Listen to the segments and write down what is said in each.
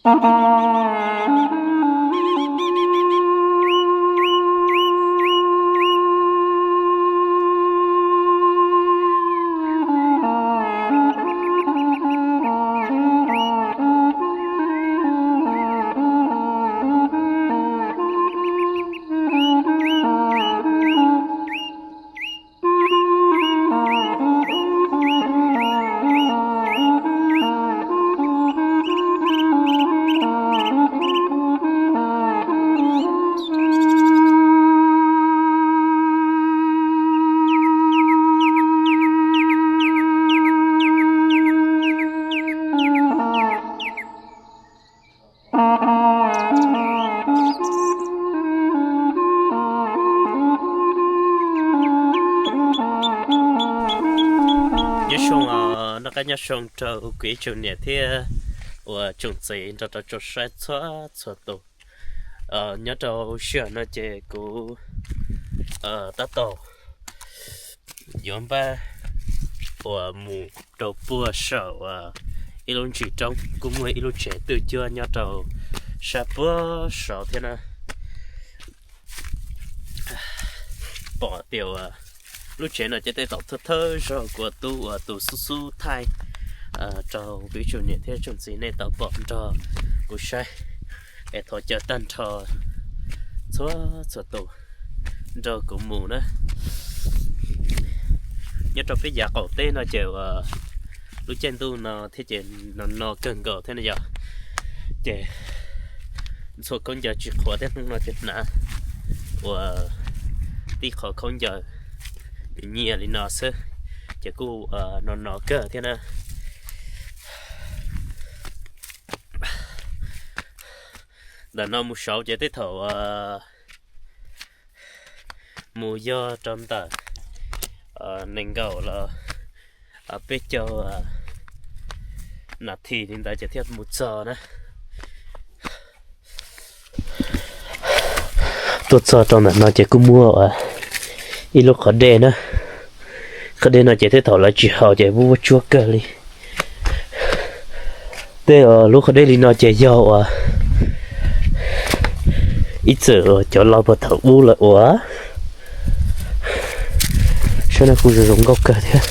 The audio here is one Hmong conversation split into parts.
Nyob zoo, noj qab nyob zoo rau kuv ib tsoom niam thiab uas tsoom txiv nrog rau tsoom saib txhua txhua tus. Nyob rau sij hawm no ces kuv tab tom yuav npaj uas mus rau puag saum ib lub ntsis roob, kuj muaj ib lub tsev twj cuab nyob rau sab puag saud thiab na. Pom tias uas lub tsev no ces tej thaum thawj thawj zaug kuv ua tub uas tus xub xub thaij rau kuv ib tsoom niam thiab tsoom txiv nej tau pom nrog kuv saib, es thov caw tag nrho txhua txhua tus nrog kuv mus na. Nyob rau peb yav qaum teb no ces uas lub caij ntuj no thiab ces no no kawg nkaus thiab na yom. Ces ntxhua khaub ncaws tsis qhuav thiab, hnub no ces hnav uas tib qho khaub ncaws nyias li no xwb, ces kuj no no kawg thiab na. Ntawm no mus saud ces tej thaum mus yog rau ntawm nees nkaum los peb caug nas this li ntawd ces thiaj mus txog na. Tuaj txog rau ntawm no ces kuj muaj ib lub qhov dej na. Qhov dej no ces tej thaum lawv tsis haus ces vuab vuab tsuab kawg li. Tej lub qhov dej li no ces yog uas ib txwm cov laus puag thaum ub lawv ua. Saib no kuj zoo zoo nkauj kawg thiab.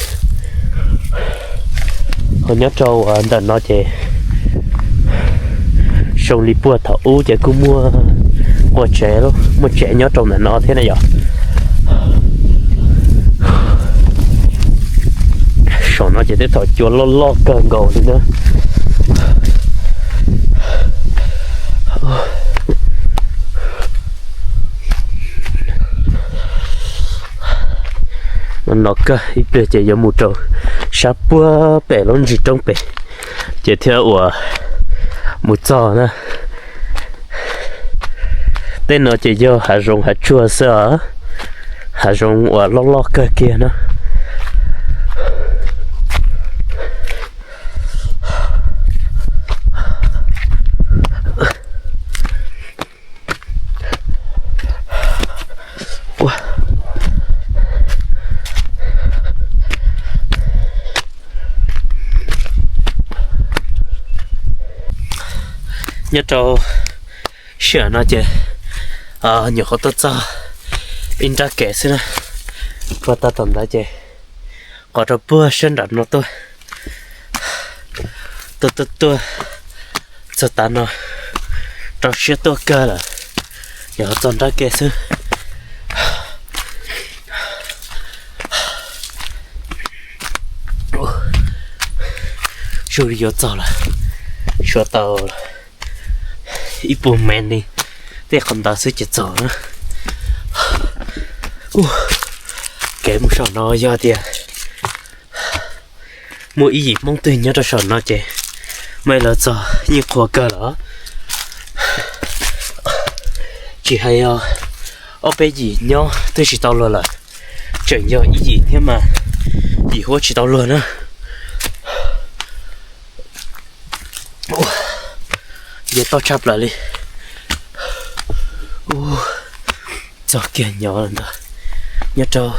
Ho nyob rau ntawm no ces zoo li puag thaum ub ces kuj muaj qua tsev, muaj tsev nyob rau ntawm no thiab na yom. Saum no ces tej thaum cua loj loj kawg nkaus li na. No kawg ib pliag ces yuav mus rau sab puag pem lub ntsis roob pem ces thiaj uas mus txog na. Tej no ces yog hav zoov hav tsuag xwb os, hav zoov uas loj loj kawg kiag na. Nyob rau sij hawm no ces nyuam qhuav tuaj txog ib nrab kev xwb na. Puag ta tom ntawd ces qhov rau puag sab nram no tuaj, tuaj tuaj tuaj txog tav no, rau siab tuaj kawg lawm, yog txog nrab kev xwb. Zoo li yuav txog lawm, suav tau ib puas mev li tej qhov ntawd xwb ces txog na. Kev mus saum no yog tias muaj ib yim Hmoob twg nyob rau saum no ces muaj ib lawv txog yeej qhuas kawg lawm. Tsis hais yog ob peb yim nyob twb tsis tau luag lawm, tseem yog ib yim thiab mas yim huab tsis tau luag na. Nce toj tshaj plaws li. Txog kiag nyob ntawd, nyob rau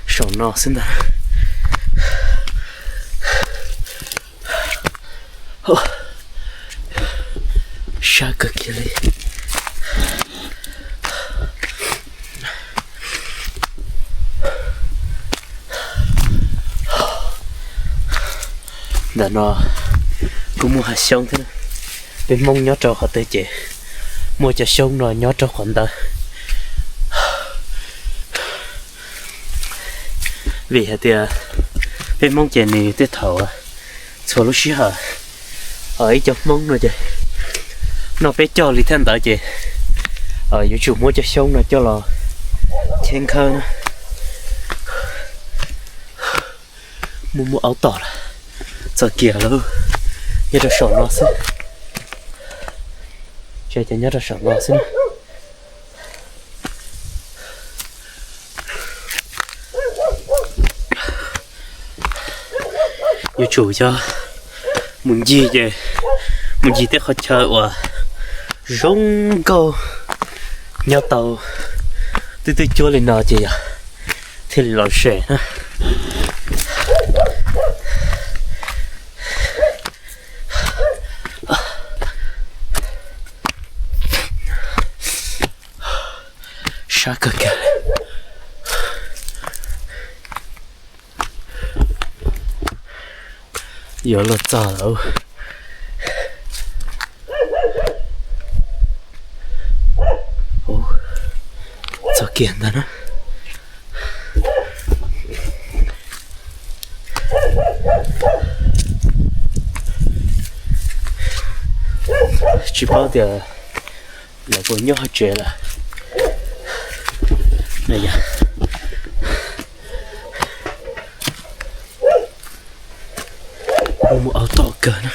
saum no xwb ntag. Sab kawg kiag li. Ntawm no kuj muaj hav xyoob thiab. Peb Hmoob nyob rau qhov twg ces muaj cov xyoob no nyob rau qhov ntawd. Vim hais tias peb Hmoob ces nws tej thaum txhua lub sij hawm ib cov Hmoob no ces noj peb caug li thiab ntawd ces yuav tsum muab cov xyoob no coj los cheb nkhawb na. Muaj muaj aub tom lawm, txog kiag lawm, nyob rau saum no xwb. Ces nyob rau saum no xwb na. Yuav tsum yog mus ncig ces mus ncig tej qhov chaw uas zoo nkauj nyob tau twb twb cuab li no ces yog thiaj li los ze na. Sab kawg kiag. Yuav luag txog lawm. Txog kiag ntag na. Tsis paub tias lawv puas nyob hauv tsev lawm. Muaj aub tom kawg na.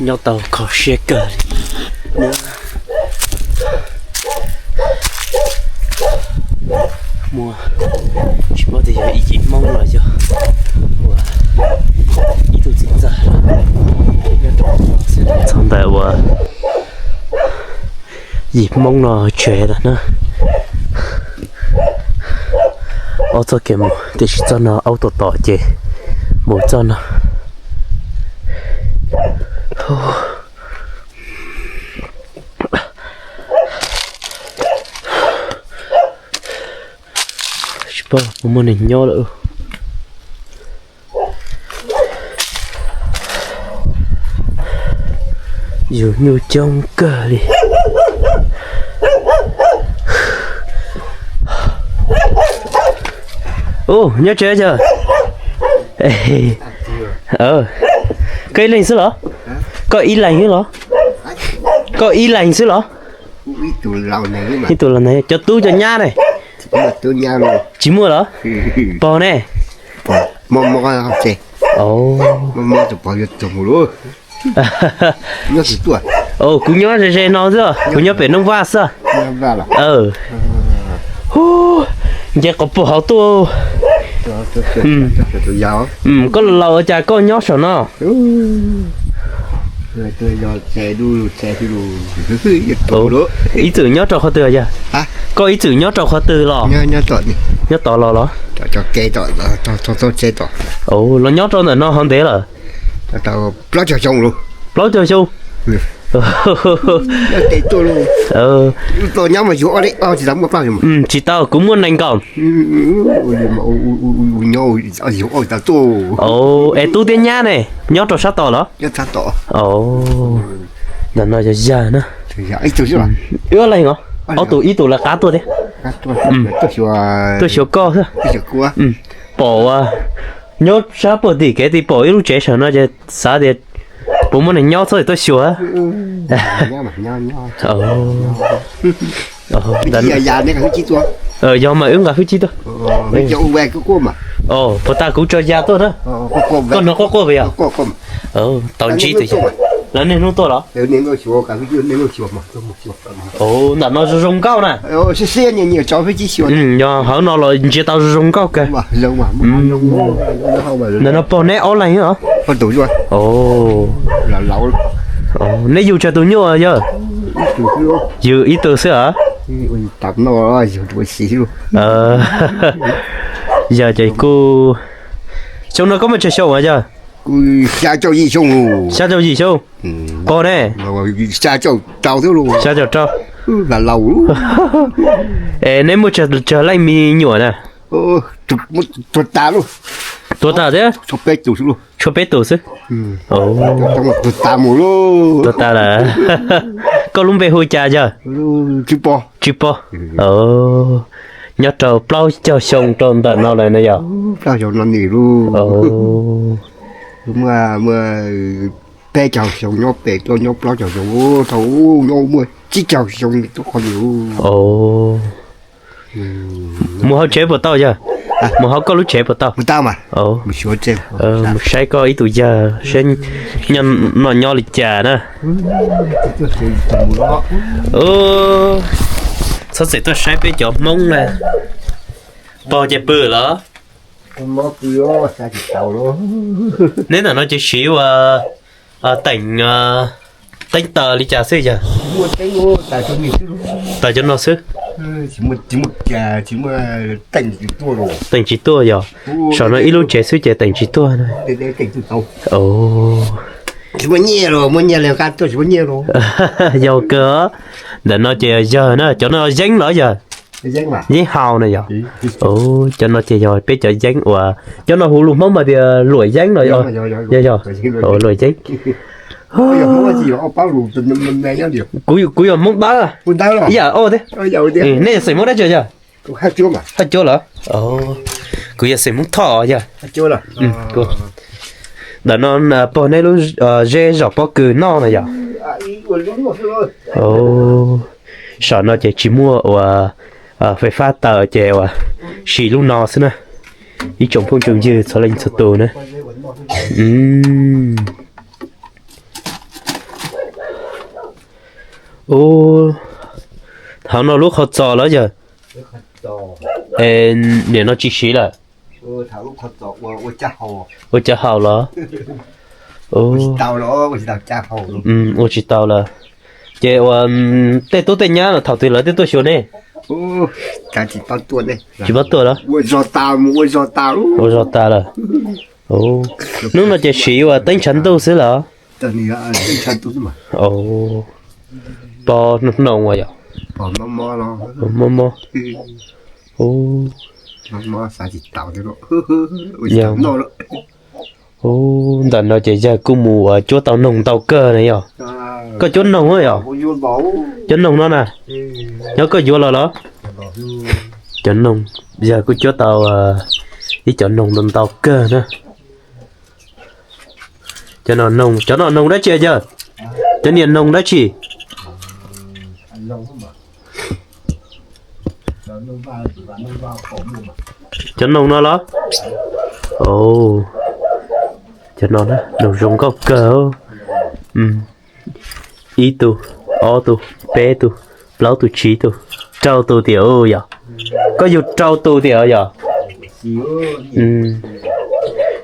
Nyob tau kho siab kawg li. Muaj, tsis paub tias yog ib yim Hmoob los yog ua ib tug txiv ntxawm. Txog ntawm uas yim Hmoob no tsev lawm na. Ob txoj kev mus tiam sis txoj no aub tom tom ces mus txoj no. Tsis paub puas muaj neeg nyob lawm. Yus nyuj coob kawg li. Ub, nyob tsev cas? Koj ib leeg xwb los? Koj ib leeg xwb los? Koj ib leeg xwb los? Ib tug los ne, cov tub cov nyab ne? Tsis muaj los? Pog ne? Kuv nyob ze ze no xwb, kuv nyob pem Noov Vaj xwb. Nce qhov puag hauv tuaj. Koj laus ua cas koj nyob saum no? Ib txwm nyob rau qhov twg yog? Koj ib txwm nyob rau qhov twg los? Nyob tod los los? Los nyob rau ntawm no ho ntev lawm? Plaub caug xyoo. Tsis tau, kuv muaj nees nkaum. Es tub thiab nyab ne, nyob rau sab tod los? Ntawm no yog yawg na. Wb ob leeg os. Ob tug, ib tug lawv qab tuaj thiab. Tuaj xyuas koj xwb. Pom nyob sab puag tim kev tim pom ib lub tsev saum no ces xav tias puas muaj neeg nyob txhob tuaj xyuas. Yog mas wb nqa hwj chim tuaj. Puas tas kuv tso ya tuaj na. Koj hnov quaj quaj puas yog? Tau ntsib tus, lawv niaj hnub tuaj los? Ntawm no zoo zoo nkauj na. Yog hauv no los ntsia tau zoo zoo nkauj kawg. Ntawm no pog neb ob leeg os? Tus, tus, tus, tus, Neb yug tsawg tus nyuj yawg? Yug ib tug xwb a? Yog ces kuj, xyoo no koj muaj tsawg xyoo yawg? Xya caum yim xyoo. Pog ne? Xya caum rau. Es neb muaj tsawg leej me nyuam na? Tuag tas thiab? Tshuav peb tus xwb. Tuag tas lawm. Koj lub npe hu cas yawg? Tsw Pog. Nyob rau plaub caug xyoo rau ntawm no lawm na yog? Peb caug xyoo nyob pem tuaj nyob plaub caug xyoo, thaum nyob muaj tsib caug xyoo tuaj qhov ntawd. Mus hauv tsev puas tau yawg? Mus hauv koj lub tsev puas tau? Mus saib koj ib tug yawg saib nyob noj nyob li cas na. Txhob txwm tuaj saib peb cov Hmoob na. Pog ces pw los? Neb ntawm no ces siv ua teem teeb taws li cas xwb yawg? Taws cov no xwb. Teem tsis tuaj yog? Saum no ib lub tsev xwb ces teem tsis tuaj. Yog kawg. Ntawm no ces yawg na, cov no yeeb los yawg? Yeeb haus na yog? Cov no ces yog peb cov yeeb uas cov no hu lus Hmoob mas tias luam yeeb los yog? Yog yog, luam yeeb. Kuv yog Hmoob Dawb, ib yam thiab. Nej yog xeem Hmoob dab tsi yog? Haj Cuab los? Kuv yog xeem Hmoob Thoj yog? Ntawm no pog neb lub zeb zom pob kws noj na yog? Saum no ces tsis muaj ua fais fab taws ces ua siv lub no xwb na. Ib tsoom phooj tsoom ywg txhua leej txhua tus na. Hauv no lub qhov txos los yog? Nim no tsis siv lawm. Ua caj haus los? Ua tsis tau lawm. Ces ua tej tub tej nyab los thaum twg lawv twb tuaj xyuas nej? Tsis paub tuaj los? Ua zog tas lawm. Hnub no ces siv ua teeb tshav ntuj xwb los? Pog hnoos ua yog? Mob mob. Ntawm no ces yawg kuj mus ua cuab tau noog ntau kawg na yog? Koj cuab noog yog? Cov noog no na, nyob koj yuav los los? Cov noog, yawg kuj cuab tau ib cov noog ntau ntau kawg na. Cov no noog, cov no noog dab tsi yawg? Cov niag noog dab tsi? Cov noog no los? Cov no noog zoo nkauj kawg. Ib tug, ob tug, peb tug, plaub tug, tsib tug, rau tus tiam yog? Koj yug rau tus tiam yog?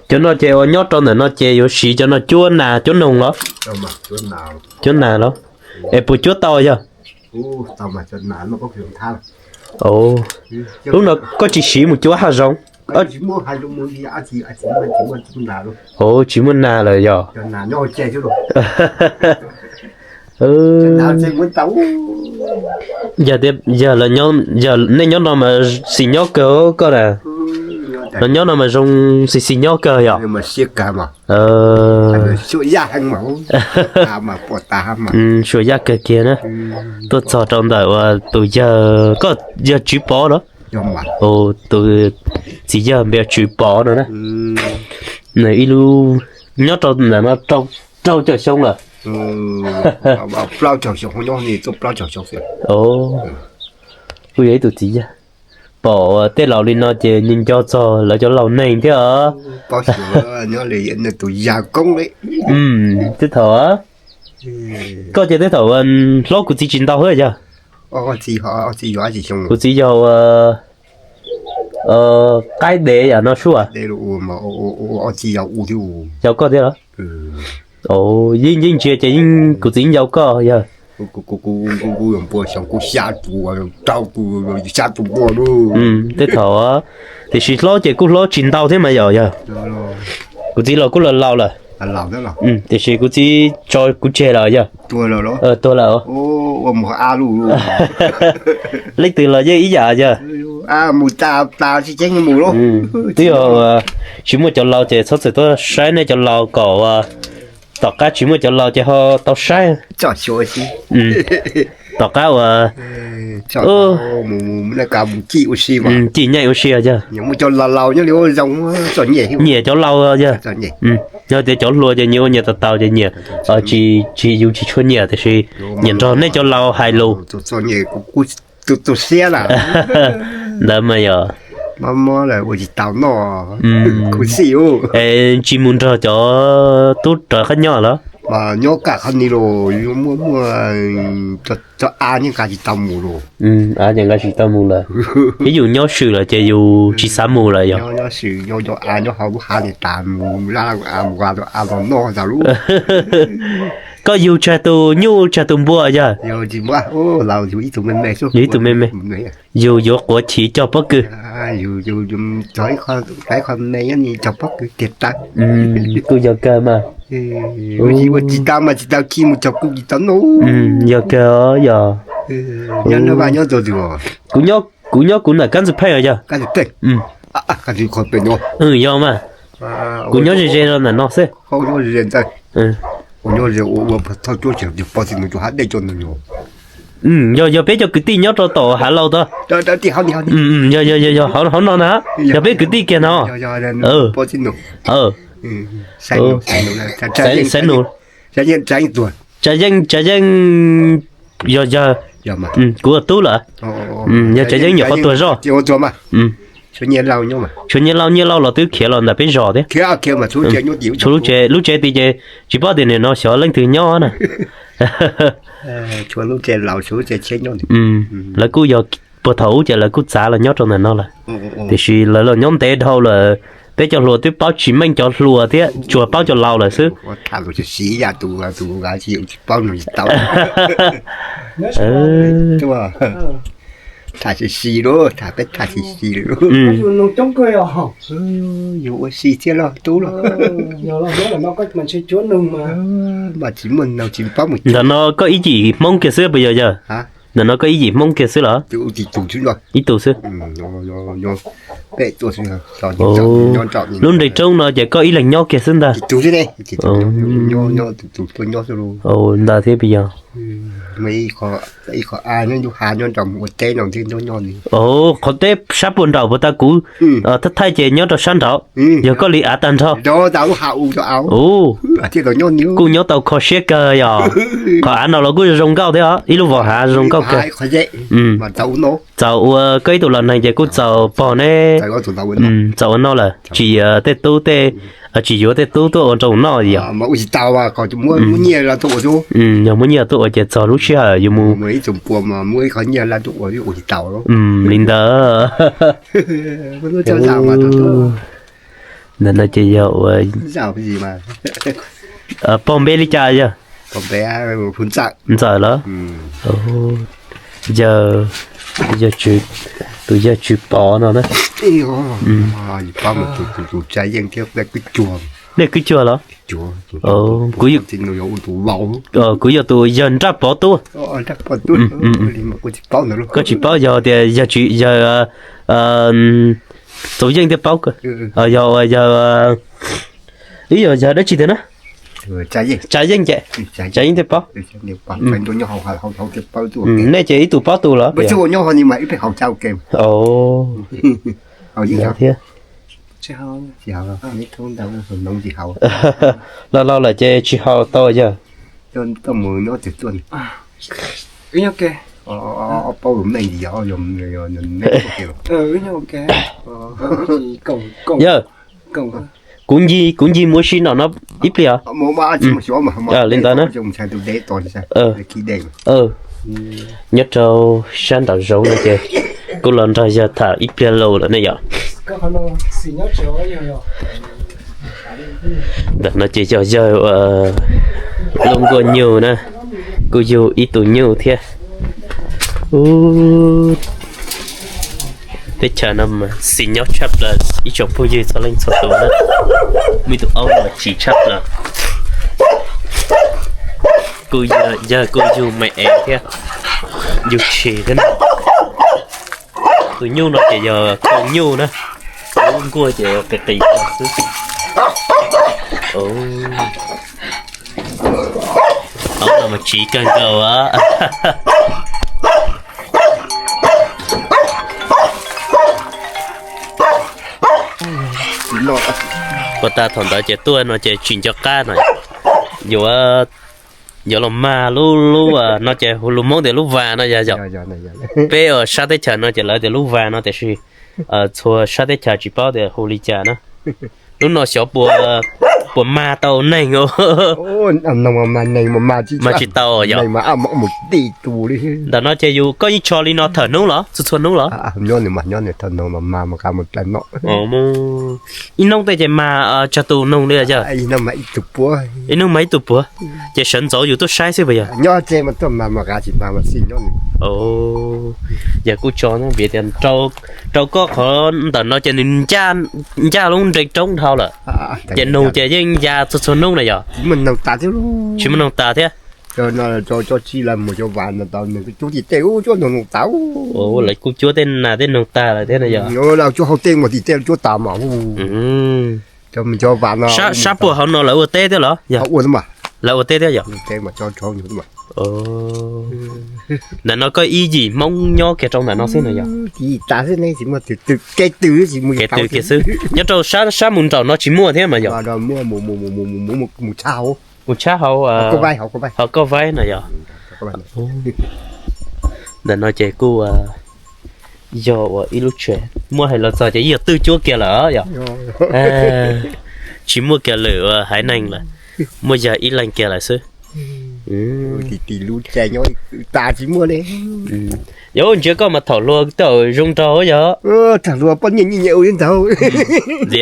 Cov no ces ua nyob rau ntawm no ces yuav siv cov no cuab nas cuab noog los? Cuab nas los? Es puas cuab tau yog? Lub no koj tsis siv mus cuab hav zoov? Tsis muaj nas lawm yog? Yog tias yawg, yog nej nyob no mas xis nyob kawg koj na. Los nyob no mas zoo xis xis nyob kawg yog? Suam yaj kawg kiag na. Tuaj txog rau ntawm uas tus yawg, koj yog Tswv Pov los? Tus txiv yawg npe Tswv Pov no na. Nws ib lub, nyob rau ntawm no rau caum xyoo lawm. Kuj yog ib tug txiv yawg. Pom tej laus li no ces nco txog lawv cov laus neeg thiab. Tej thaum, koj ces tej thaum hlob kuv txiv tsis ntau thiab yog? Kuv txiv yog qaib dev yam no sua. Yog koj thiab los? Yeej yeej ntsia ces yeej kuv txiv yeej yau koj yog. Kuv kuv kuv kuv kuv xyoo kuv xya tus, rau tus xya tus npua lub. Tej thaum, tiam sis hlob ces kuj hlob tsis ntau thiab mas yom yog. Kuv txiv los kuj laus laus lawm. Tiam sis kuv txiv tso kuv tseg lawm yog. Tuag lawm. Leej twg los yeej ib yam yog. Mus tas tas tsis ceeb mus lawm. Twb yog tsis muaj cov laus ces txhob txwm tuaj saib nej cov laus kom tom qab tsis muaj cov laus ces ho tau saib. Tom qab uas cim nyeej ua si yog. Nyiam cov laus yog. Yog tias cov hluas ces nyias ua nyias tau tau ces nyias tsis, yus tsis tshua nyiam tiam sis nyiam nrog nej cov laus hais lus. Tus siab lawm. Ntawd mas yog. Mob mob lawm ua tsis tau noj. Khuv xim. Es tsis mus nrog cov tub rov qab nyob los? Nyob kaj qhov ni los muaj muaj, cov av nyob nqa tsis tau mus los. Av ces nqa tsis tau mus lawm. Ib yus nyob swm lawm ces yus tsis xav mus lawm yog. Nyob swm nyob cov av nyob hauv lub hav ni tas mus laj av mus av los noj tas lub. Koj yug tsawg tus nyuj tsawg tus npua yog? Yug ib tug me me, yug yuav quav chiv cog pob kws. Kuj yog kawg mas. Ua tsis tau mas tsis tau khi mus cog kuj tsis tau noj. Yog kawg yog. Kuv nyob kuv ntawm kab ntxwg pheej os yog. Yog mas. Kuv nyob ze ze rau ntawm no xwb. Yog yog peb cov kwv tij nyob rau tom hav laus tod. Yog yog yog hauv no na. Yog peb kwv tij kiag no. Xaiv nus. Tsav Yeej, Tsav Yeej yog yog kuv ua tub lawm. Yog Tsav Yeej nyuam qhuav tuag zoj. Tshuav Nyiaj Lauj, Nyiaj Lauj los twb khiav los ntawm peb zos thiab. Tshuav lub tsev, lub tsev tid ces tsis paub tias nim no xyov leej twg nyob na. Lawv kuj yog puag thaum ub ces lawv kuj txav los nyob rau ntawm no lawm. Tiam sis lawv los nyob ntev dhau lawm, peb cov hluas twb paub tsis meej cov hluas thiab tsuas paub cov laus lawm xwb. Tham si si lawm, tham si si lawm. Yus ua si thiab los tub los. Mas tsis muaj noog tsis paub mus. Ntawm no koj ib yim Hmoob kiag xwb puas yog yog? Ntawm no koj ib yim Hmoob kiag xwb los? Ib tug xwb. Lub nres roob no ces koj ib leeg nyob kiag xwb ntag. Ntag thiab puas yog? Qhov teb sab puag nraum puag ta kuv thaij ces nyob rau sab nraud, yog koj li av tag nrho. Kuj nyob tau kho siab kawg yog. Qhov av no los kuj zoo nkauj thiab os, ib lub vos hav zoo nkauj kawg. Txaus ua koj ib tug los neeg ces kuj txaus pog ne. Txaus ua no lawm tsis tej tub tej, tsis yuav tej tub tuaj ua nrog noj yom. Yog muab nyiaj tuaj ua ces txog lub sij hawm yus mus. Li ntawd. Ntawm no ces yog ua pog npe li cas yog? Ntxawm los? Yog, tus yawg Tswv Pov no na. Nej kwv cuag los? Kuv yog tus yawg Nraj Pov tub. Koj tsis paub yog tias yawg, yawg Txaus Yeej thiaj paub. Yog, yog, ib yog yawg dab tsi tiag na? Tsav Yeej ces, Tsav Yeej thiaj paub. Nej ces ib tug paub tus los? Thiab, los laus lawm ces tsis haus tau yawg. Yawg, kuv ncig, kuv ncig mus ua si nram no ib pliag. Li ntawd na. Nyob rau sab nraum zoov no ces kuj los nrog yawg tham ib pliag lauj lawm ne yom. Ntawm no ces yog yawg lub nkuaj nyuj na, kuj yug ib tug nyuj thiab. Teb chaws no mas xis nyob tshaj plaws ib tsoom phooj ywg txhua leej txhua tus na. Muaj ib tug aub no mas tsiv tshaj plaws. Kuj yog, yawg kuj yug me es thiab, yug tshis thiab na. Tus nyuj no ces yog khau nyuj na, lub nkuaj ces qis qis xwb. Aub no mas tsiv kawg nkaus. Ua tas thaum ntawd ces tuaj no ces tsis nco qab no, yuav, yuav los mag lub, lub no ces hu lus Hmoob tias lub vas no yog, yog. Peb sab teb chaws no ces lawv tias lub vas no tiam sis txhua sab teb chaws tsis paub tias hu li cas na. Lub no xyov puas, puas mag tau neeg, mag tsis tau yog. Ntawm no ces yus koj yeej tso li no thawm hnub los txhua txhua hnub los? Ib hnub tej ces mag tsawg tus noog li yog? Ib hnub mag ib tug puav, ces sawv ntxov yus tuaj saib xwb puas yog? Yog kuj tso vim tias rau koj qhov ntawm no ces nws ncaj lub nrees roob dhau lawm, ces noog ces yeej ya txhua txhua hnub na yog? Tsis muaj noog tas thiab. Lawv kuj cuab tej nas tej noog tas lawm thiab na yog? Sab puag hauv no lawv ua teb thiab los? Lawv ua teb thiab yog? Ntawm no koj ib yim Hmoob nyob kiag rau ntawm no xwb na yog? Kev tw kiag xwb. Nyob rau sab mus nraum no tsis muaj thiab mas yog? Mus tshab hauv, hauv Koj Vaib no yog? Ntawm no ces kuj yog ua ib lub tsev, muab hais los txog ces yeej yog twj cuab kiag lawm yog? Tsis muaj kiag lwm haiv neeg lawm, muaj yog ib leeg kiag lawm xwb. Yog ntsia koj mas thaum hluas tej zaum zoo nraug yog? Tias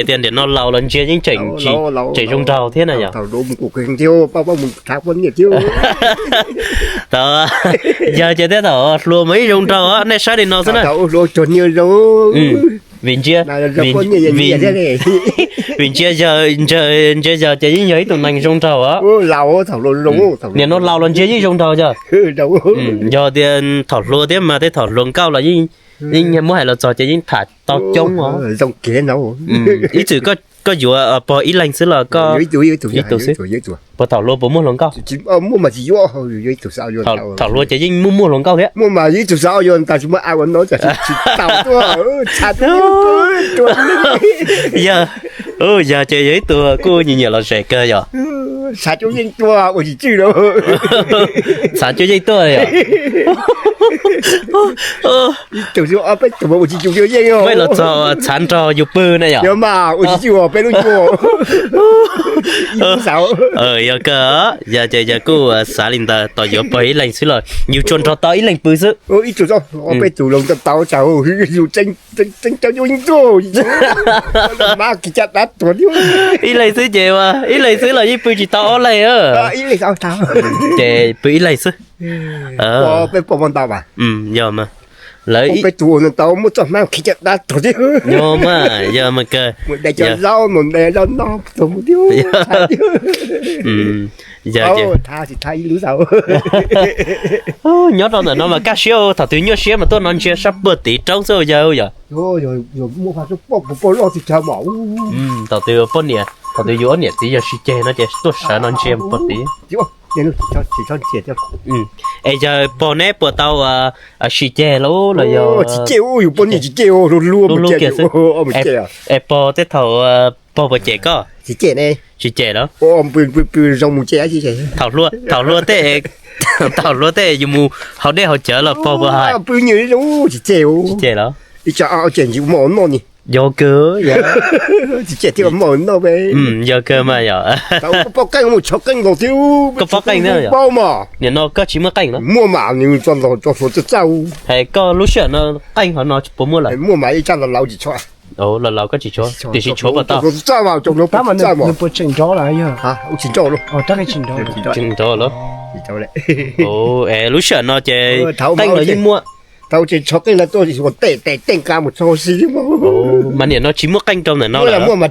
tias ntiam no laus los ntsia yeej tseem, tseem zoo nraug thiab na yog? Yog ces tej thaum hluas mas ib zoo nraug, nej saib li no xwb na. Vim ntsia, vim ntsia yawg, ntsia yawg ces yeej yog ib tug neeg zoo nraug os. Niam no laus los ntsia yeej zoo nraug yog? Yog tias thaum hluas thiab mas tej thaum hluas nkauj los yeej, yeej muab hais los txog ces yeej tham tau coob os. Ib txwm koj yuav pog ib leeg xwb los koj ib tug xwb? Puas thaum hluas puas muaj hluas nkauj? Thaum hluas ces yeej muaj muaj hluas nkauj thiab. Yog, yog ces yog ib tug kuj nyiam nyiam los zem kawg yog? Txhav cuab yeej tuaj yog? Peb los txog txhav nrog yus pw na yog? Yog kawg, yog ces yog kuj xav li ntawd, tos yuav pog ib leeg xwb los yus tsuas nrog tau ib leeg pw xwb. Ib leeg xwb ces ib leeg xwb los yeej pw tsis tau ob leeg. Ces pw ib leeg xwb. Yog mas, lawv, yog mas, yog mas kawg. Yog, nyob rau ntawm no mas kaj siab, thaum twg nyuaj siab mas tuaj no ntsia sab puag tid roob xwb yog, yog? Thaum twg poj niam, thaum twg yus ob niam txiv yog sib ceg no ces tuaj sawv no ntsia puag tid. Es yog pog neb puas tau sib ceg los yog? Tsis ceg, yus poj niam tsis ceg, hlub hlub kiag xwb. Es pog tej thaum pog puas cem koj? Tsis cem los? Thaum hluas, thaum hluas tej, thaum hluas tej yus mus haus dej haus cawv los pog puas hais? Tsis cem los? Yog kawg, yog kawg mas yog. Koj pob qeej thiab, nim no koj tsis muaj qeej los? Hais koj lub sij hawm no qeej hov no puas muaj lawm? Laus laus koj tsis tshuav, tiam sis tshuav puas tau? Nws puas tseem nrov lawm yog? Tseem nrov los? Es lub sij hawm no ces qeej los yeej muaj. Thaum tsis tshuav qeej los tuaj ua tej tes teej nqa mus tso si. Mas nim no tsis muaj qeej rau ntawm no lawm,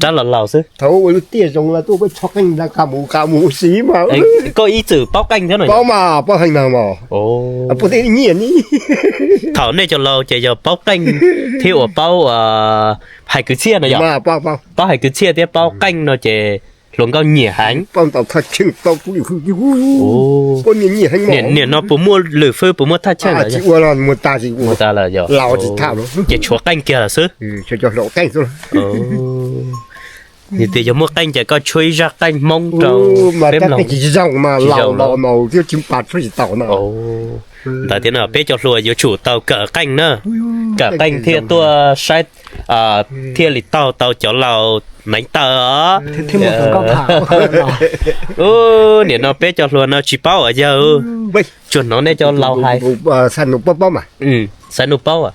rab los laus xwb. Thaum ua lub tiaj zoo los tuaj peb tshuav qeej nqa mus nqa mus si mas. Koj ib txwm paub qeej thiab no? Paub mas, paub heev na mas. Paub tej nyiaj ni. Thaum nej cov laus ces yog paub qeej thiab uas paub hais kwv txhiaj no yog? Paub hais kwv txhiaj thiab paub qeej no ces hluas nkauj nyiam heev. Nim no puas muaj lwm fwb puas muaj thaj chaw lawm? Mus tas lawm yog? Ces tshuav qeej kiag lawm xwb. Tias yog muaj qeej ces koj tshuab ib zaj qeej Hmoob rau peb mloog. Ntawd tias no peb cov hluas yuav tsum tau kawm qeej na, kawm qeej thiaj tuaj saib, thiaj li taug tau cov laus neev taw os. Nim no peb cov hluas no tsis paub uas yawg, tsuas hnov nej cov laus hais. Xaiv Nuj paub,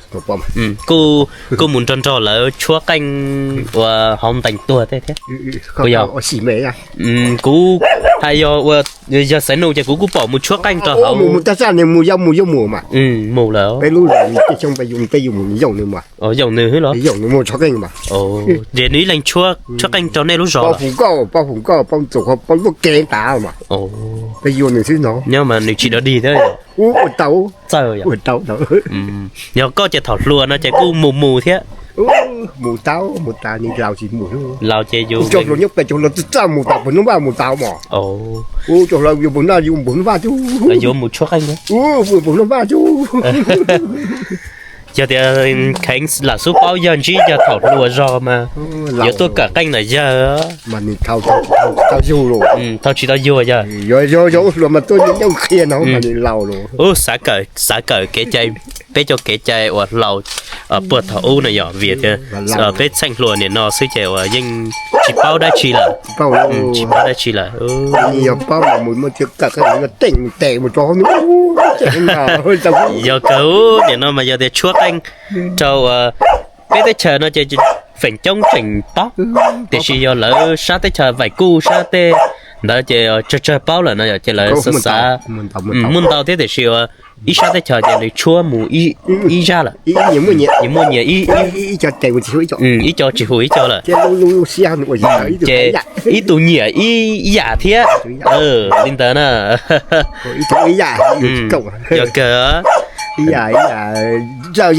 kuj mus nrog nrog lawv tshuab qeej uas hauv ntees tuag tej thiab. Kuv hais yog, yog Xaiv Nuj ces kuv kuj pom mus tshuab qeej rau hauv. Mus lawm, yoom nws los? Ces nws ib leeg tshuab qeej rau nej lub zos los? Nyob mas nws tsis dog dig thiab. Txawj. Yog koj ces thaum hluas no ces kuj mus mus thiab. Laus ces yus yuav mus tshuab qeej, yuav mus tshuab qeej. Yog tias kheev lam xub paub yawg ntsib yawg thaum hluas zog mas yuav tuaj kawm qeej ntawm yawg. Thaum tsis tau yug yog? Ub, xav kawm kev cai, peb cov kev cai uas laus puag thaum ub no yog vim tias peb txheej hluas nim no xwb ces uas yeej tsis paub dab tsi lawm. Tsis paub dab tsi lawm. Yog kawg ub, nim no mas yog tias tshuab qeej rau peb teb chaws no ces feem coob tseem paub, tiam sis yog lawv sab teb chaws Vaim Kuj sab tej ntawd ces tsawg tsawg paub lawm no yog ces lawv xav xav muaj ntau thiab tiam sis ua ib sab teb chaws ces nws tshuab mus ib zaj lawm, nyias muaj nyias, ib co tsis hu ib co lawm. Ces ib tug nyiam ib yam thiab li ntawd na. Yog kawg. Nyias tsham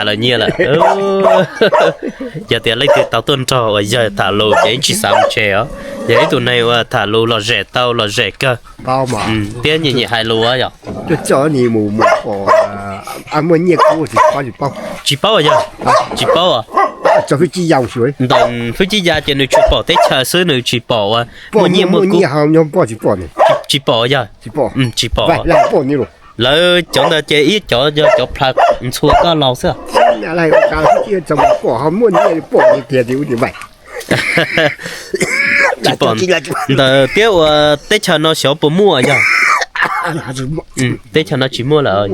lawm nyias lawm. Yog tias leej twg tau tuaj nrog uas yawg tham lus ces yeej tsis xav mus tseg os. Yog ib tug neeg uas tham lus lom zem tau lom zem kawg thiab nyiam nyiam hais lus yog. Tsis paub yog, tsis paub. Ntawm Fwj Cib Ya ces nws tsuas pom teb chaws xwb, nws tsis pom uas muaj nyiaj muaj kub. Tsis pom yog, tsis pom. Lawv cov ntawd ces ib cov yog cov plhaw ntxhua koj laus xwb. Tsis pom ntawd thiab uas teb chaws no xyov puas muaj yog. Teb chaws no tsis muaj lawm.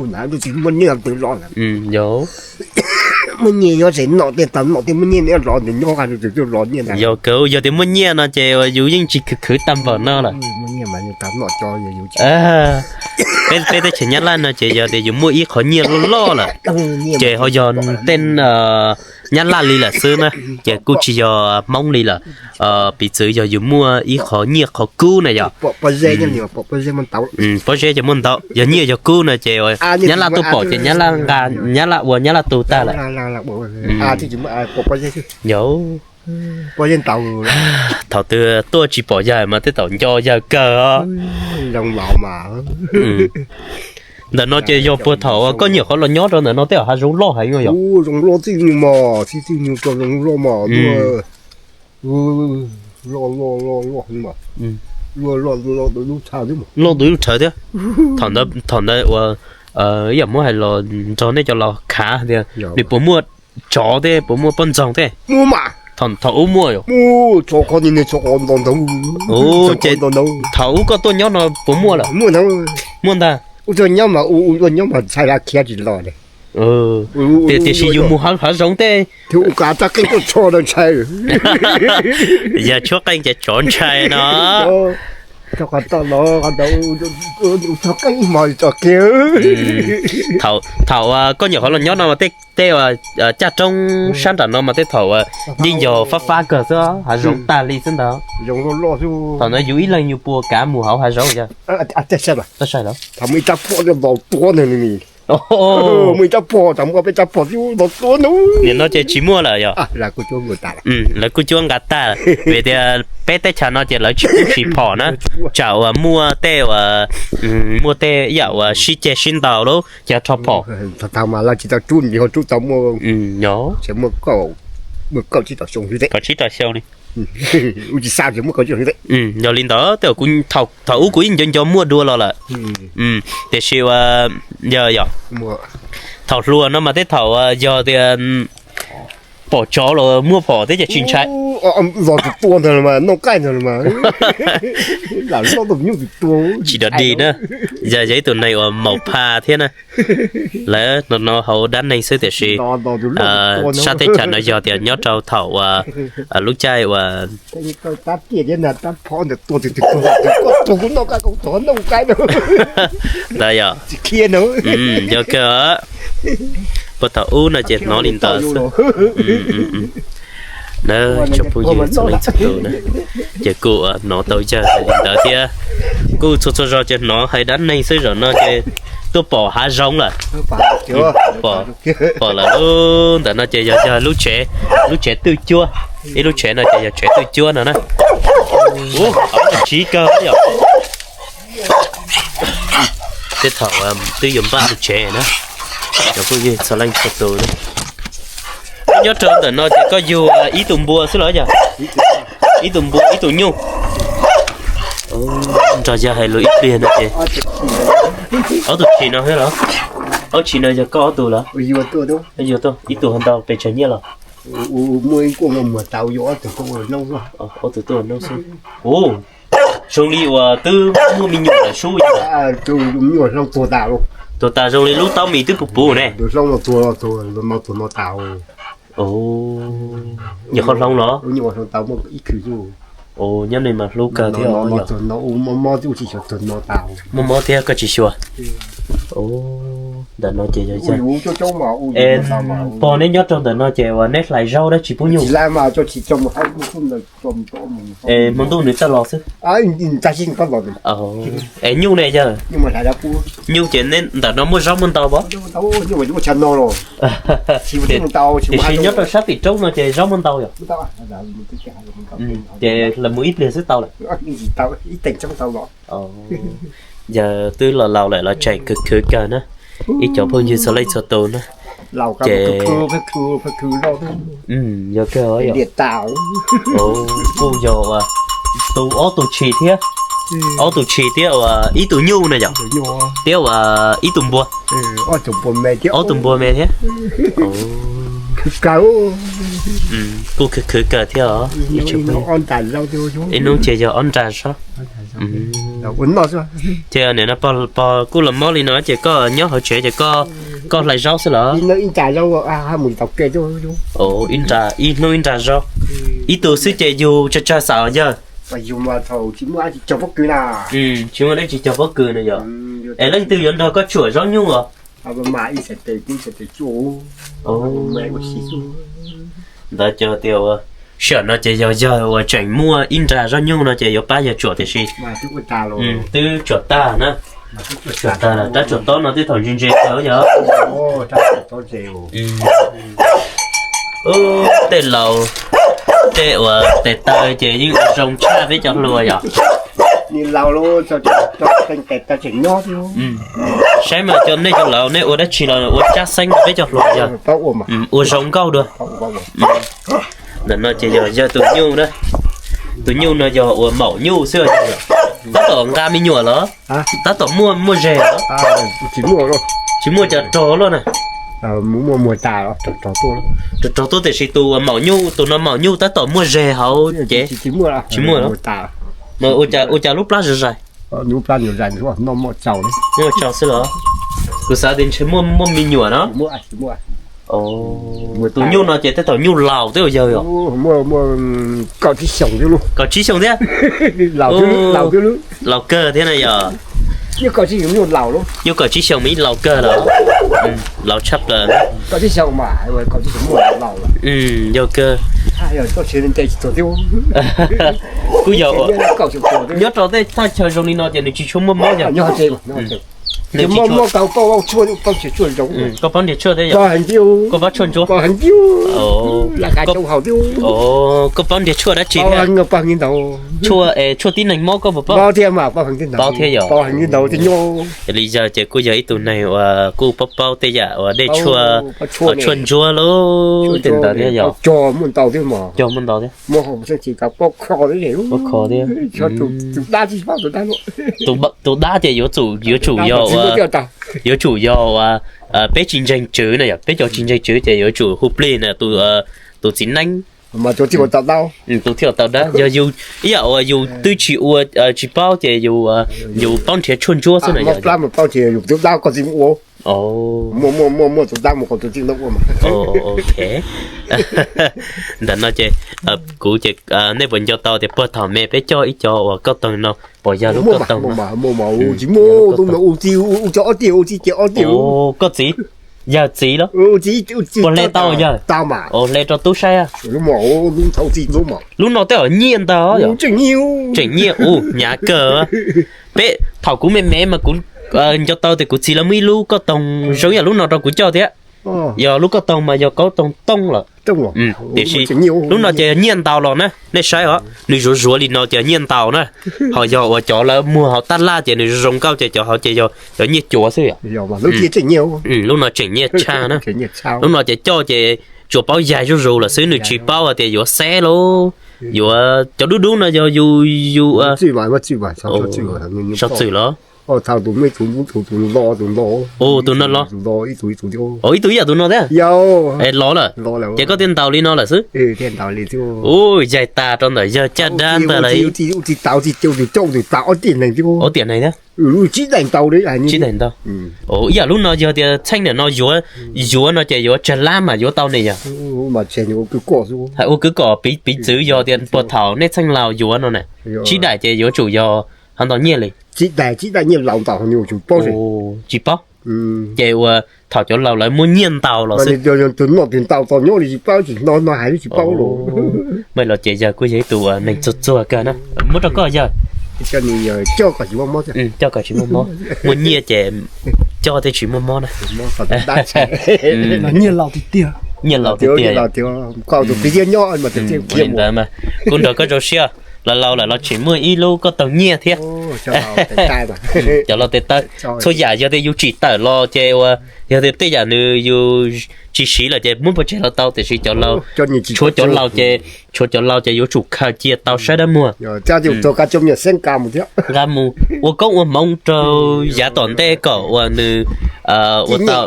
Yog kawg, yog tias muaj nyiaj no ces yus yeej tsis khwv khwv tag npaum no lawm. Peb teb chaws Nyab Laj no ces yog tias yus muaj ib qhov nyiaj loj loj lawm ces ho yog tej Nyab Laj li lawm xwb na, ces kuj tsis yog Hmoob li lawm. Piv txwv yog yus muaj ib qhov nyiaj qhov kub na yog, pob zeb ces muaj ntau, yog nyiaj yog kub no ces Nyab Laj tuaj pom ces Nyab Laj nqa, Nyab Laj ua Nyab Laj tug tag lawm. Yog, thaum twg tuaj tsis pom yawg mas tej thaum nco yawg kawg os. Ntawm no ces yog puag thaum koj nyuam qhuav los nyob rau ntawm no tej zaum hav zoov loj heev no yog. Loj txij nyug mas, txij nyug rau zoo loj mas, loj loj loj loj heev mas, loj loj loj loj loj loj thiab. Thaum ntawd uas ib yam muab hais los nrog nej cov laus khav tias nws puas muaj tsov thiab puas muaj poj ntxoog thiab? Thaum ub muaj yog? Ces thaum ub koj tuaj nyob no puas muaj lawm? Muaj ntag. Ua nyob mas ua nyob mas txhais khiav tsis los li. Tiam sis yus mus hav zoov tej, yog tshuab qeej ces tsov ntshai no. Thaum koj nyuam qhuav los nyob no mas tej, tej caj roob sab nram no mas tej thaum yeej yog fab fab kawg xwb, hav zoov tag li xwb ntag. Thaum ntawd yus ib leeg yus puas kav mus hauv hav zoov? Nim no ces tsis muaj lawm yog? Lawv kuj cuab nqa tag, vim tias peb teb chaws no ces lawv tsis pub siv phom na, tsam uas muaj tej uas, muaj tej yam uas sib ceg sib ntaus lawm ces rho phom. Kaum tsib rau xyoo li. Yog li ntawd thaum ub kuv yeej nco nco muaj dua los lawm. Tiam sis uas, yog, thaum hluas no mas tej thaum yog tias pom tsov los muaj phom thiab ces tsis ntshai. Tsis dog dig na. Yog, yog ib tug neeg uas maum pha thiab na. Lawv no no hauv dab neeg xwb tiam sis sab teb chaws no yog tias nyob rau thaum uas lub caij uas ntawd yog, yog kawg. Puag thaum ub no ces hnov li ntawd xwb. Tsoom phooj ywg txhua leej txhua tus na, ces kuj hnov tau yawg hais li ntawd thiab. Kuj txhua txhua zaus ces hnov hais dab neeg xwb, zaum no ces tuaj pom hav zoov lawm. Pom, pom lawm. Ntawm no ces yog, yog lub tsev, lub tsev twj cuab, ib lub tsev no ces yog tsev twj cuab no na. Tsiv kawg yom. Tej thaum twb yuav npaj lub tsev na, cov phooj ywg txhua leej txhua tus na. Nyob rau ntawm no ces koj yug ib tug npua xwb los yog? Ib tug npua ib tug nyuj. Nrog yawg hais lus ib pliag no ces ob tug tshis no thiab los? Ob tshis no yog koj ob tug los? Yog, ib tug ho ntau pes tsawg nyiaj los? Ob tug tuaj ua noob xwb. Ua zoo li uas twb muaj me nyuam lawm sub. Tuag tas zoo li lub taub mis twb puv puv ne. Nyuam qhuav hloov los? Nyob nej mas hlub kawg thiab. Muaj mob thiab koj tsis xyuas. Ntawm no ces yog, yog, es pog neb nyob rau ntawm no ces uas neb hlais zaub dab tsi pub nyuj? Es hmo ntuj nws txawj los xwb. Es nyuj ne yog? Nyuj ces neb ntawm no muaj zaub muaj ntau pab? Tiam sis nyob rau sab tim roob no ces zaub muaj ntau yom? Ces lawv mus ib pliag xwb tau lawm. Yog twb los laus lawm los tseem khwv khwv kawg na, ib cov phooj ywg txhua leej txhua tus na. Ces yog kawg, kuj yog uas tus ob tug tshis thiab, ob tug tshis thiab uas ib tug nyuj na yom, thiab uas ib tug npua, ob tug npua me thiab. Kuj khwv khwv kawg thiab os. Ib hnub ces yog ob nra zaub. Ces nim no pog kuj los mob li no ces koj nyob hauv tsev ces koj hlais zaub xwb los? Ib hnub ib nra zaub. Ib tug xwb ces yug tsawg tsawg xav yawg? Tsis muaj dab tsi cog pob kws no yog? Es leej twg yuav nrog koj tsuam zaub nyuj os? Ntawd ces tias sij hawm no ces yog yawg uas tseem muaj ib nra zaub nyuj no ces yuav pab yawg tsuam tiam sis twb tsuam tag na. Tsuam tag, rab tsuam tob no twb thaum ntse ntse kawg yog. Tej laus, tej uas tes taw ces yeej ua zoo tshaj peb cov hluas yom. Saib mas cov nej cov laus nej ua dab tsi los ua tsab xeeb peb cov hluas yog. Ua zoo nkauj dua. Ntawm no ces yog yawg tus nyuj na. Tus nyuj no yog uas maum nyuj xwb. Tab tom nqa me nyuam los? Tab tom muaj, muaj zes los? Tsis muaj, cov rog luaj na. Rog rog tuaj tiam sis tus uas maum nyuj, tus no maum nyuj tab tom muaj zes hauv ces tsis muaj los? Ua cas lub plab zais zais? Muaj tsau xwb los? Kuv xav tias ntshe muaj muaj me nyuam no. Tus nyuj no ces tej thaum nyuj laus twb yog yog. Kaum tsib xyoos thiab. Laus kawg thiab na yog. Nyuj kaum tsib xyoos mas ib laus kawg lawm. Laus tshaj plaws. Yog kawg. Kuj yog, nyob rau tej thaj chaw zoo li no ces nws tsis tshua muaj mob yog. Koj paub nrhiav tshuaj thiab yog? Koj paub tshuaj ntsuab? Koj paub nrhiav tshuaj dab tsi thiab? Tshuaj, tshuaj tib neeg mob koj puas paub? Paub thiab yog. Li yog ces kuj yog ib tug neeg uas kuj paub paub tej yam uas dej tshuaj, tshuaj ntsuab lub tej ntawd thiab yog. Cog muaj ntau thiab. Tus dab ces yuav tsum, yuav tsum yog, yuav tsum yog uas peb tsis ntseeg tswv na yog, peb cov tsis ntseeg tswv ces yuav tsum hu plig na tus txiv neeb, tus thiaj tau dab. Yog yus ib yam uas yus twb tsis ua, tsis paub ces yus, yus paub nrhiav tshuaj ntsuab xwb na yog. Ntawm no ces kuv ces, nej puas nco tau tias puag thaum me peb coj ib co uas kauj toog no puas yog lub kauj toog? Koj txiv, yawg txiv los? Puas hle tau yawg? Hle rau tub saib. Lub no tej zaum nyiaj ntau, tseem nyiaj, hnyav kawg. Peb thaum kuv me me mas kuv nco tau tias kuv txiv lawv muaj ib lub kauj toog zoo yam lub no rau kuv coj thiab. Yog lub kauj toog mas yog kauj toog tooj lawm. Tiam sis lub no ces nyiaj ntau los na, nej saib os, nws zuav zuav li no ces nyiaj ntau na. Ho yog uas cov lawv muag hauv tab laj ces nws zoo zoo nkauj ces cov hauv ces yog cov nyiaj cuav xwb yom. Lub no tseem nyiaj tshaj na. Lub no ces coj ces tsuas paub yaig zuj zus lawm xwb, nws tsis paub hais tias yuav xeb lauj, yuav cov dub dub no yog yus, yus sov txwm los? Tus no los? Ib tug ib yam tus no thiab? Los lawm ces koj thiaj ntaus li no lawm xwb. Ua yaig tas rau ntawm yawg caj dab ntawd lawm. Ob tiam neeg thiab? Tsib daim ntau. Ib yam lub no yog tias txheej ntawm no yuav, yuav no ces yuav tsawg lab mas yuav tau ne yog? Hais ua kwv kom piv txwv yog tias puag thaum nej txheej laus yuav no na, tsib daim ces yuav tsum yog hov ntau nyiaj li. Tsis paub. Ces ua thaum cov laus lawv muab nyiaj ntaus los xwb. Mas los ces yawg kuj yog ib tug neeg txuag txuag kawg na. Muab rau koj yawg. Coj kom tsis muaj mob. Muaj nyiaj ces coj thiaj tsis muaj mob na. Nyiaj laus tiag tiag. Li ntawd mas kuj nrog koj zoo siab, laus laus lawm los tseem muaj ib lub kauj toog nyiaj thiab. Cov laus tes taw, txhua yam yog tias yus tsim tawm los ces ua, yog tias tej yam nws yus tsis siv lawm ces muab pov tseg los tau, tiam sis cov laus, tshuav cov laus ces, tshuav cov laus ces yuav tsum khaws cia tau saib dab muag. Nqa mus ua koob ua hmoov rau yav tom ntej kom uas nws ua tau,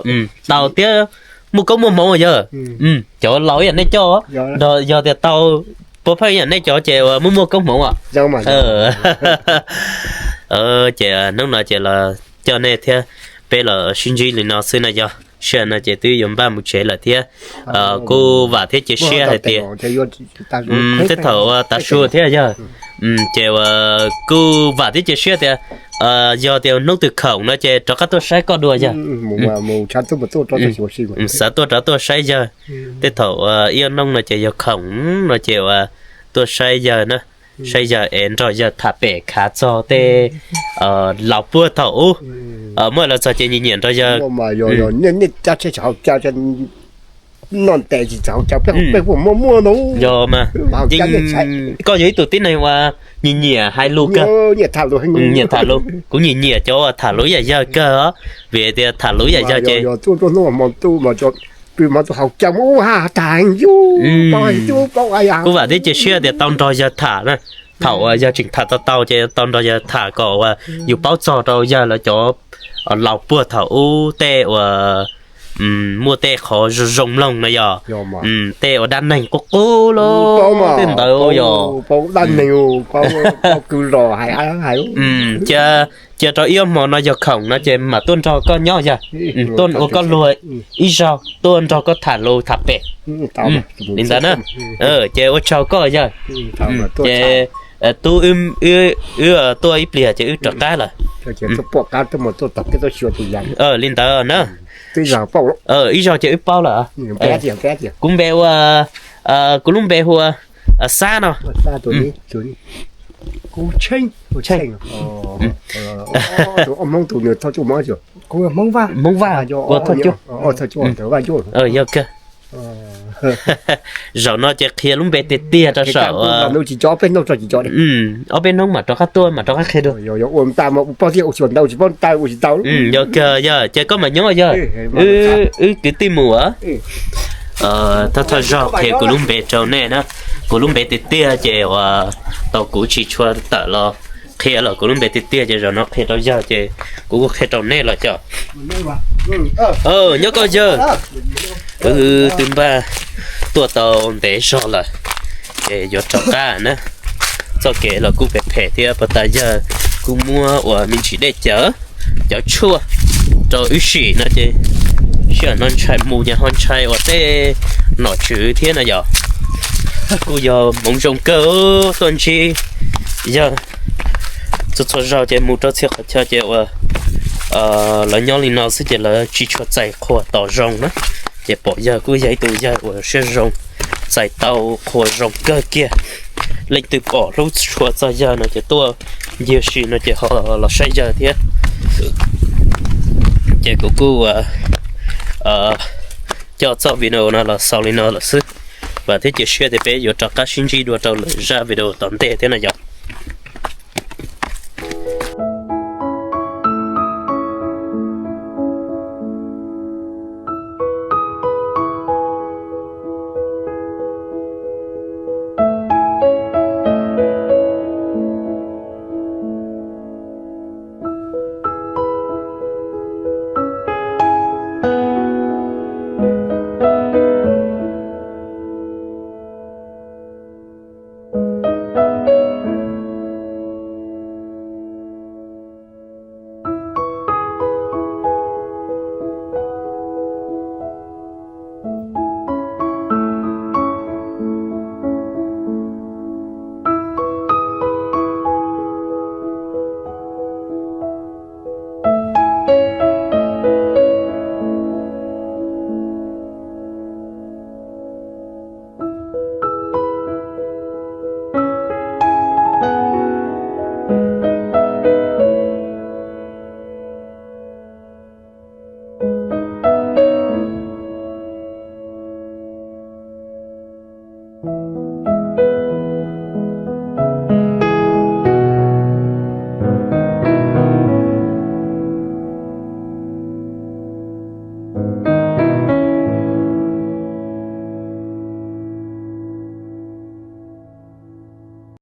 tau thiab muaj koob muaj hmoov yog. Cov laus ib yam nej coj, nrog yog tias tau puav pheej ib yam nej cov ces uas muaj muaj koob hmoov os. Ces hnub no ces los coj nej thiab peb los sib ntsib li no xwb na yog, sij hawm no ces twb yuav npaj mus tsev lawm thiab. Kuj vam thiab cia siab hais tias tej thaum ua tav su thiab yog, ces uas kuj vam thiab cia siab tias yog tias hnub twg khoom no ces rov qab tuaj saib koj dua yog. Xav tuaj rov tuaj saib yawg, tej thaum ua ib ob hnub no ces yog khoom no ces uas tuaj saib yawg na, saib yawg es nrog yawg tham pem khav txog tej laus puag thaum ub, muaj los txog ces nyiam nyiam nrog yawg. Yog mas, yeej, koj yog ib tug tib neeg uas nyiam nyiam hais lus kawg. Nyiam tham lus, kuv nyiam nyiam cov uas tham lus ib yam yawg kawg os, vim tias tham lus ib yam yawg ces kuj vam thiab cia siab tias tau nrog yawg tham na. Thaum uas yawg tseem tham tau tau ces tau nrog yawg tham kom uas yus paub txog rau yawg lawv cov laus puag thaum ub tej uas muaj tej qhov zoo zoo mloog no yog, tej uas dab neeg qub qub los tej ntawd yog. Cia rau ib ob hmo no yog khoom no ces mam tuaj nrog koj nyob yog, tuaj ua koj luag ib zaug, tuaj nrog koj tham lus tham pem li ntawd na. Ces ua tsaug koj yog, ces tub, wb tuaj ib pliag ces wb rov qab lawm. Li ntawd na. Ib zaug ces wb paub lawm. Kuv npe ua, kuv lub npe hu ua Xab no. Hmoob Vaj, yog kawg. Zaum no ces qhia lub npe tiag tiag rau saum, ob peb hnub mam rov qab tuaj mam rov qab qhia dua. Yog kawg yog ces koj mam nyob yog, wb kwv tij mus. Thawj thawj zaug qhia kuv lub npe rau nej na. Kuv lub npe tiag tiag ces uas tau kuv tsis tshua tawm los qhia los kuv lub npe tiag tiag ces zaum no qhia rau yawg ces kuv kuj qhia rau nej los cov. Nyob koj yawg, wb twb npaj tuaj tau ntev zog lawm, ces yuav rov qab na. Txoj kev los kuj phem phem thiab, puag ta yawg kuj muab uas me ntsis dej cawv, cawv tshuaj rau wb sim no ces sij hawm no ntshai mus ces ho ntshai uas tej nom tswv thiab no yog. Kuj yog hmoov zoo kawg tuaj ntsib yawg. Txhua txhua zaug ces mus rau txhia qhov chaw ces uas lawv nyob li no xwb ces lawv tsis tshua txais qhua tos zoo na. Ces pom yawg kuj yog ib tug yawg uas siab zoo, txais tau qhua zoo kawg kiag. Leej twg pom hlub tshua txog yawg no ces tuaj ncig si no ces ho los saib yawg thiab. Ces kuv kuj coj txoj video no los xaus li no lawm xwb. Vam thiab cia siab tias peb yuav rov qab sib ntsib dua rau lwm zaj video tom ntej thiab no yog.